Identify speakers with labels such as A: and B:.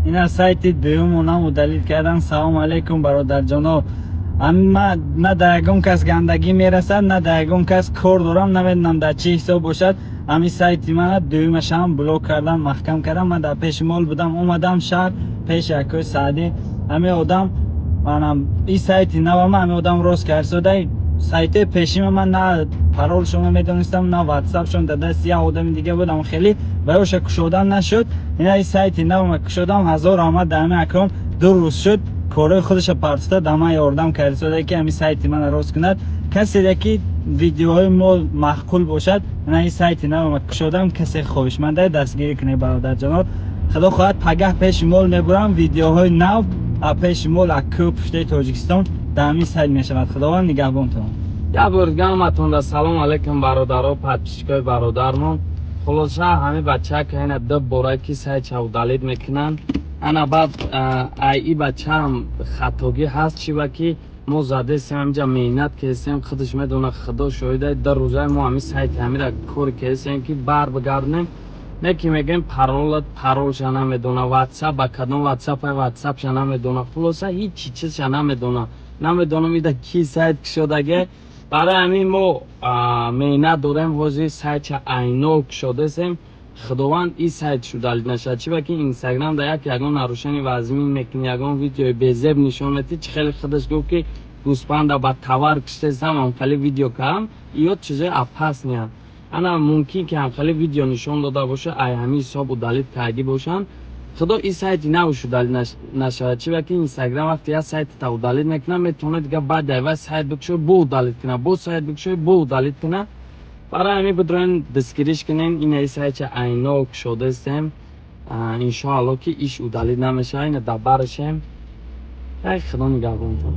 A: Ина сайти дуюмонам удалить кардан. Салому алейкум, бародарҷоно. Ма на дар ягон кас гандагӣ мерасад, на дар ягон кас кор дорам, намедонам, дар чӣ ҳисоб бошад. Ҳамин сайти мана дуюмашам блок кардан, маҳкам кардам. Ман дар пеши мол будам, омадам шаҳр пеши акои Саъдӣ. Ҳамин одам манам ин сайти навама, ҳамин одам рост кард. Сайтои пешима ман на паролшонро медонистам, на ватсапшон дар дасти як одами дига будам, хеле бароша кушодан нашуд. Ина ин сайти навама кушодам, ҳазор раҳмат дар ҳамин акром. 2 рӯз шуд, корҳои худашо партофта, дар ман ёрдам кардисода, ки ҳамин сайти мана рост кунад. Касе ки видеоҳои мо маъқул бошад, ина ин сайти навама кушодам, касе хоҳишманда, дастгирӣ кунед, бародарҷонон. Худо хоҳад, пагаҳ пеши мол мебурам, видеоҳои нав пеши мол, аз кӯҳ пуштаи Тоҷикистон дар ҳамин сайт мешавад. Худованд нигаҳбонтон.
B: Як бор дига ҳаматонда салом алейкум, бародаро, подписчикои бародармон. Хулоса, ҳамин бача ка ина ду бора ки сайтша удалить мекунанд. Ана баъд ай и бачаам хатогӣ ҳаст, чӣ ба ки мо задесем, ҳаминҷа меҳнат кардем, худаш медонад, худо шоҳида. 2 рӯзаи мо ҳамин сайти ҳамира кор кардем, ки бар бигардем. Не ки мегӯем, паролат, паролша намедона, ватсап ба кадом ватсапай, ватсапша намедона. Хулоса, ҳичи чизша намедона. Намедонам, ида ки сайт кушодаге. Барои ҳамин мо меҳнат дорем, ҳозир сайтша айнол кушодасем. Худованд, ин сайт удалить нашавад, чӣ ба ки Инстаграм дар як ягон нарушение вазмин мекунӣ, ягон видеои безеб нишон медиҳӣ. Чӣ хеле худаш гуфт, ки гӯспанда ба тавар киштесам, ҳамхеле видео кардам, ё чизои опасный анд. Ана мумкин ки ҳамхеле видео нишон дода боша, ай ҳамин ҳисоб удалить кардӣ бошанд. Худо, ин сайти навш удалить нашавад, чӣ ба ки Инстаграм вақте як сайтата удалить мекунад, метавонад дига баъд айва сайт бикушои, бо удалить кунад, бо сайт бикушои, бо удалить кунад. Барои ҳамин бидроен, дастгириш кунем. Ина сайтча айнол кушодаистем, иншоалло, ки иш удалить намешавад. Ина дар барашем. Ай, худо нигаҳбонтон.